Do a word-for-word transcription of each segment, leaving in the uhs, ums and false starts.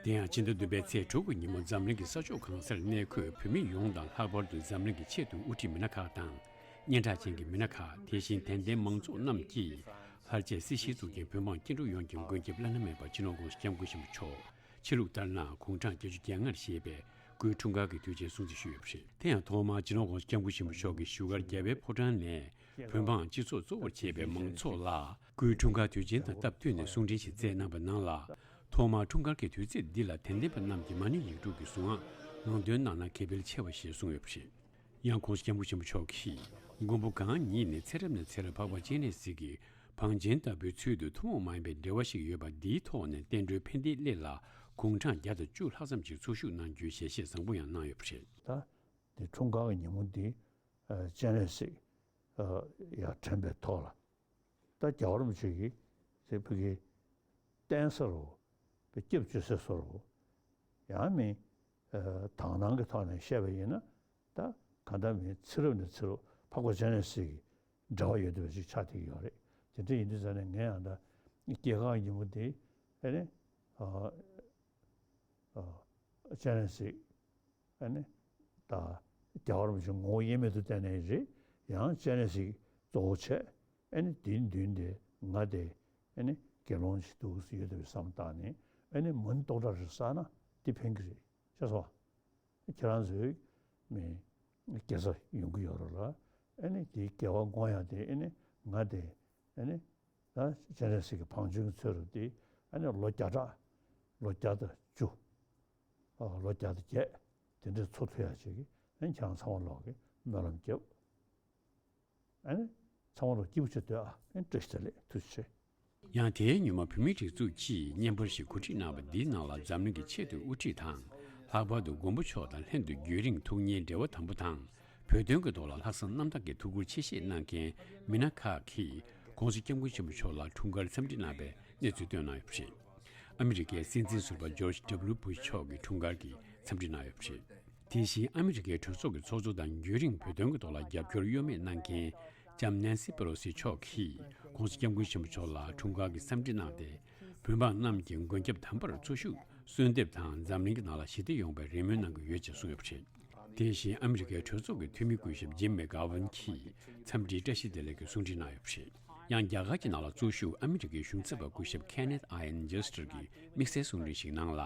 དེ་ཡང་ཕྱི་ཟླ་བདུན་པའི་ཚེས་དྲུག་གི་ཉིན་མོ་འཛམ་གླིང་གི་ས་ཕྱོགས་གང་སར་གནས་འཁོད་བོད་མི་ཡོངས་དང་ལྷག་པར་དུ་འཛམ་གླིང་གི་ཆེས་མཐོའི་དབུ་ཁྲིད་མི་སྣ་ཁག་དང་། སྙན་གྲགས་ཅན་གྱི་མི་སྣ་ཁག་དེ་བཞིན་དད་ལྡན་མང་ཚོགས་རྣམས་ཀྱིས་ལྷར་བཅས་སྲིད་ཞིའི་གཙུག་རྒྱན་བོད་འབངས་སྐྱེ་འགྲོ་ཡོངས་ཀྱི་མགོན་སྐྱབས་བླ་ན་མེད་པ་སྤྱི་ནོར་༸གོང་ས་༸སྐྱབས་མགོན་ཆེན་པོ་མཆོག་ཆོས་ལུགས་ལྟར་ན་དགུང་གྲངས་བརྒྱད་ཅུ་གྱ་ལྔར་བཞེས་པའི་སྐུའི་འཁྲུངས་སྐར་གྱི་དུས་ཆེན་སྲུང་བརྩི་ཞུས་ཡོད་པ་རེད། དེ་ཡང་ཐོག་མར་སྤྱི་ནོར་༸གོང་ས་༸སྐྱབས་མགོན་ཆེན་པོ་མཆོག་གིས་བཞུགས་སྒར་རྒྱལ་བའི་ཕོ་བྲང་ནས་བོད་འབངས་སྤྱི་ཚོགས་གཙོ་བོར་བྱས་པའི་མང་ཚོགས་ལ་སྐུའི་འཁྲུངས་སྐར་དུས་ཆེན་དང་སྟབས་བསྟུན་ནས་གསུང་འཕྲིན་ཞིག་སྩལ་གནང་བའི་ནང་ལ། ཐོག་མར་འཁྲུངས་སྐར་གྱི་དུས་ཚིགས་འདི་ལ་དད་ལྡན་པ་རྣམས་ཀྱིས་མ་ཎི་ཡིག་དྲུག་གི་གཟུངས་སྔགས་ངག་འདོན་གནང་ན་དགེ་འཕེལ་ཆེ་བ་ཞེས་གསུངས་ཡོད་པ་རེད། ཡང་༸གོང་ས་༸སྐྱབས་མགོན་ཆེན་པོ་མཆོག་གིས་མགོན་པོ་གང་ཉིད་ནི་ཚེ་རབས་ནས་ཚེ་རབས་འཕགས་པ་སྤྱན་རས་གཟིགས་ཀྱི་བང་ཆེན་ལྟ་བུའི་ཚུལ་དུ་ཐུན་མོང་མ་ཡིན་པའི་འབྲེལ་བ་ཞིག་ཡོད་པ་འདིའི་ཐོག་ནས་བསྟན་འགྲོའི་ཕན་བདེའི་སླད་ལ་དགུང་གྲངས་བརྒྱ་དང་བཅུ་ལྷག་ཙམ་ཞིག་འཚོ་བཞུགས་གནང་རྒྱུའི་ཞལ་བཞེས་བཟང་པོ་ཡང་གནང་ཡོད་པ་རེད། ད་དེ་འཁྲུངས་སྐར་གྱི་ཉིན་མོ་འདི་ཨ་སྤྱན་རས་གཟིགས་ཨ་ཡར་དྲན་པའི་ཐོག་ལ། ད་རྒྱལ་བ་རིན་པོ་ཆེ་གིས་ཟེར་བོད་ཀྱི་བསྟན་ས་རུ་བའི་སྐྱབས་བཅོལ་སའི་ས་རུ་ཡང་མིན་ཨ་དག་སྣང་གི་ཐོག་ནས་བཤད་པ་ཡིན་ན། ད་གང་ལྟར་མིན་ཚེ་རབས་ནས་ཚེ་རབས་འཕགས་པ་སྤྱན་རས་གཟིགས་ཀྱི་འབྲེལ་བ་ཡོད་བསྡད་པ་ཞིག་ཆགས་བསྡད་ཀྱི་ཡོད་རེད། དེ་འདྲ་ཡིན་དུས་ཙང་ནས་ངས་ཡང་ད་སྐྱེས་སྐར་ཉིན་མོ་དེ་ཨ་ནི་ཨ་ཨ་སྤྱན་རས་གཟིགས་ཨ་ནི་ད་རྒྱལ་བ་རིན་པོ་ཆེ་ངོ་བོ་དབྱེར་མེད་དུ་བསྟན་ནའི་རེད། ཡང་སྤྱན་རས་གཟིགས་གཙོ་བོ་བྱས་ཨ་ནི་དེའི་མདུན་དེ་ང་དེ་ཨ་ནི་དགེ་སློང་ཞིག་འདུག་ཡོད་བསྡད་པའི་བསམ་བཏང་ནས་ཨ་ནི་མ་ཎི་རྡོག་གྲགས་རེ་བསགས་ན་དེ་ཕན་གྱི་རེད། ཤེས་སོང་། ཁྱེད་རང་ཚོའི་མི་དགེ་རྩ་ཡོང་གི་ཡོད་རེད་ལ། ཨ་ནི་དེའི་དགེ་བ་བསྔོ་ཡག་དེ་ཨ་ནི་ང་དེ་ཨ་ནི་ད་སྤྱན་རས་གཟིགས་ཀྱི་བང་ཆེན་གྱི་ཚུལ་དུ་དེ་ཨ་ནི་ལོ་བརྒྱ་ཕྲག་ལོ་བརྒྱ་དང་བཅུ། ཨ་ལོ་བརྒྱ་དང་བརྒྱད་དེ་འདྲའི་འཚོ་ཐུབ་ཡག་ཅིག་ཨ་ནི་ཁྱེད་རང་ཚང་མ་ལོག་གི་སྨོན་ལམ་རྒྱབ། ཨ་ནི་ཚང་མ་ལོག་སྐྱིད་པོ་བྱེད་སྡོད་ཨ། ཨ་ནི་བཀྲ་ཤིས་བདེ་ལེགས། ཐུགས་རྗེ་ཆེ། ཡང་དེའི་ཉིན་མོ་བོད་མིའི་སྒྲིག་འཛུགས་ཀྱིས་བརྙན་པར་ཞིག་གོ་སྒྲིག་གནང་བ་འདིའི་ནང་ལ་འཛམ་གླིང་གི་ཆེས་མཐོའི་དབུ་ཁྲིད་དང་། ལྷག་པར་དུ་མགོན་པོ་མཆོག་དང་ལྷན་དུ་རྒྱུན་རིང་ཐུགས་མཉེས་འབྲེལ་བ་དམ་པོ་དང་། བོད་དོན་གྱི་ཐོག་ལ་ལྷག་བསམ་རྣམ་དག་གི་ཐུགས་ཁུར་ཆེ་བཞེས་གནང་མཁན་མི་སྣ་ཁག་གིས་༸གོང་ས་༸སྐྱབས་མགོན་ཆེན་པོ་མཆོག་ལ་འཁྲུངས་སྐར་འཚམས་འདྲི་གནང་བའི་གནས་ཚུལ་བཏོན་གནང་ཡོད་པ་རེད། ཨ་མི་རི་ཀའི་སྲིད་འཛིན་ཟུར་པ་ཇོརྗ་ཌབ་ལུ་བུ་ཤ་མཆོག་གི་འཁྲུངས་སྐར་གྱི་འཚམས་འདྲི་གནང་ཡོད་པ་རེད། དེ་བཞིན་ཨ་མི་རི་ཀའི་གྲོས་ཚོགས་ཀྱི་ཚོགས་གཙོ་དང་རྒྱུན་རིང་བོད་དོན་གྱི་ཐོག་ལ་རྒྱབ་སྐྱོར་གཡོ་མེད་གནང་མཁན་ལྕམ་ནན་སི་པེ་ལོ་སི་མཆོག་གིས་༸གོང་ས་༸སྐྱབས་མགོན་ཆེན་པོ་མཆོག་ལ་འཁྲུངས་སྐར་གྱི་འཚམས་འདྲི་གནང་སྟེ། བོད་འབངས་རྣམས་ཀྱི་མགོན་སྐྱབས་དམ་པར་འཚོ་བཞུགས་གསོལ་འདེབས་དང་འཛམ་གླིང་གི་ནང་ལ་ཞི་བདེ་ཡོང་བའི་རེ་སྨོན་གནང་གི་ཡོད་ཅེས་གསུངས་ཡོད་པ་རེད། དེ་བཞིན་ཨ་མི་རི་ཀའི་གྲོས་ཚོགས་ཀྱི་འཐུས་མི་སྐུ་ཞབས་ཇིམ་མེག་གྷ་ཝན་གྱིས་འཚམས་འདྲིའི་བཀྲ་ཤིས་བདེ་ལེགས་ཀྱི་གསུང་འཕྲིན་གནང་ཡོད་པ་རེད། ཡང་རྒྱ་གར་གྱི་ནང་ལ་གཙོ་བཞུགས་ཨ་མི་རི་ཀའི་གཞུང་ཚབ་པ་སྐུ་ཞབས་ཁེ་ནེཐ་ཨ་ཡན་ཇེ་སི་ཊར་གྱིས་དམིགས་བསལ་གསུང་འཕྲིན་ཞིག་ནང་ལ།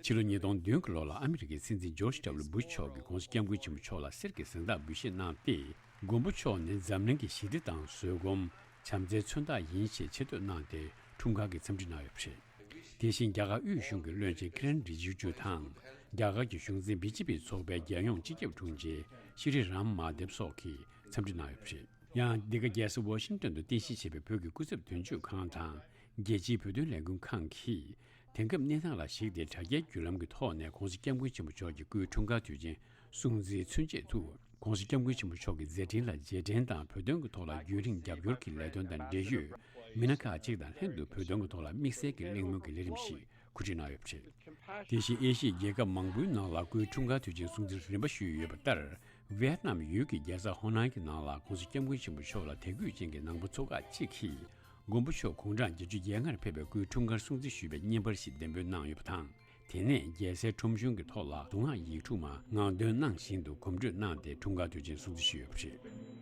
ཕྱི་ལོ་ཉིས་སྟོང་བདུན་གྱི་ལོ་ལ་ཨ་མི་རི་ཀའི་སྲིད་འཛིན་ཇོརྗ་ཌབ་ལུ་བུ་ཤ་མཆོག་གིས་༸གོང་ས་༸སྐྱབས་མགོན་ཆེན་པོ་མཆོག་ལ་གསེར་གྱི་གཟེངས་རྟགས་འབུལ་བཞེས་གནང་སྟེ། མགོན་པོ་མཆོག་ནི་འཛམ་གླིང་གི་ཞི་བདེ་དང་བཟོད་སྒོམ། བྱམས་བརྩེའི་མཚོན་རྟགས་ཡིན་ཞེས་ཆེ་བསྟོད་གནང་སྟེ་འཁྲུངས་སྐར་གྱི་འཚམས་འདྲི་གནང་ཡོད་པ་རེད། དེ་བཞིན་རྒྱ་གར་དབུས་གཞུང་གི་བློན་ཆེན་ཀི་རན་རི་ཇི་ཇུ་དང་། རྒྱ་གར་གྱི་གཞུང་འཛིན་བི་ཇེ་པི་ཚོགས་པའི་རྒྱལ་ཡོངས་སྤྱི་ཁྱབ་དྲུང་ཆེ་ཤྲི་རམ་མ་དེབ་སོགས་ཀྱིས་འཚམས་འདྲི་གནང་ཡོད་པ་རེད། ཡང་འདི་ག་རྒྱལ་ས་ཝ་ཤིང་ཏོན་དུ་རྟེན་གཞི་བྱས་པའི་བོད་ཀྱི་སྐུ་ཚབ་དོན་གཅོད་ཁང་དང་རྒྱལ་སྤྱིའི་བོད་དོན་ལས་འགུལ་ཁང་གིས་དེང་སྐབས་གནས་སྟངས་ལ་གཞིགས་ཏེ་དྲ་རྒྱའི་བརྒྱུད་ལམ་གྱི་ཐོག་ནས་༸གོང་ས་༸སྐྱབས་མགོན་ཆེན་པོ་མཆོག་གི་སྐུའི་འཁྲུངས་སྐར་དུས་ཆེན་སྲུང་བརྩིའི་ཚུན་ཆད་དུ་༸གོང་ས་༸སྐྱབས་མགོན་ཆེན་པོ་མཆོག་གི་མཛད་འཕྲིན་ལ་རྗེས་དྲན་དང་བོད་དོན་གྱི་ཐོག་ལ་རྒྱུན་རིང་རྒྱབ་སྐྱོར་གྱི་ལས་དོན་དང་འབྲེལ་ཡོད་མི་སྣ་ཁག་ཅིག་དང་ལྷན་དུ་བོད་དོན་གྱི་ཐོག་ལ་དམིགས་བསལ་གྱི་གླེང་མོལ་གྱི་ལས་རིམ་ཞིག་གོ་སྒྲིག་གནང་ཡོད་པ་རེད། དེ་བཞིན་ཨེ་ཤི་ཡའི་རྒྱལ་ཁབ་མང་པོའི་ནང་ལ་སྐུའི་འཁྲུངས་སྐར་དུས་ཆེན་སྲུང་བརྩི་རིམ་པ་ཞུས་ཡོད་པ་ལྟར། ཝེ་ཏི་ནམ་ཡུལ་གྱི་རྒྱལ་ས་ཧོ་ནན་གྱི་ནང་ལ་༸གོང་ས་༸སྐྱབས་མགོན་ཆེན་པོ་མཆོག་ལ་དད་གུས་ཅན་གྱི་ནང་པ་ཚོ་ཁག་ཅིག་གིས་མགོན་པོ་མཆོག་དགུང་གྲངས་བརྒྱད་ཅུ་གྱ་ལྔར་ཕེབས་པའི་སྐུའི་འཁྲུངས་སྐར་སྲུང་བརྩི་ཞུས་པའི་བརྙན་པར་ཞིག་འདེམས་འབུལ་གནང་ཡོད་པ་དང་། དེ་ནས་རྒྱལ་སའི་ཁྲོམ་གཞུང་གི་ཐོག་ལ་གཟུངས་སྔགས་ཡིག་དྲུག་མ་ངག་འདོན་གནང་བཞིན་དུ་གོམ་བགྲོད་གནང་སྟེ་འཁྲུངས་སྐར་དུས་ཆེན་སྲུང་བརྩི་ཞུས་ཡོད་པ་རེད།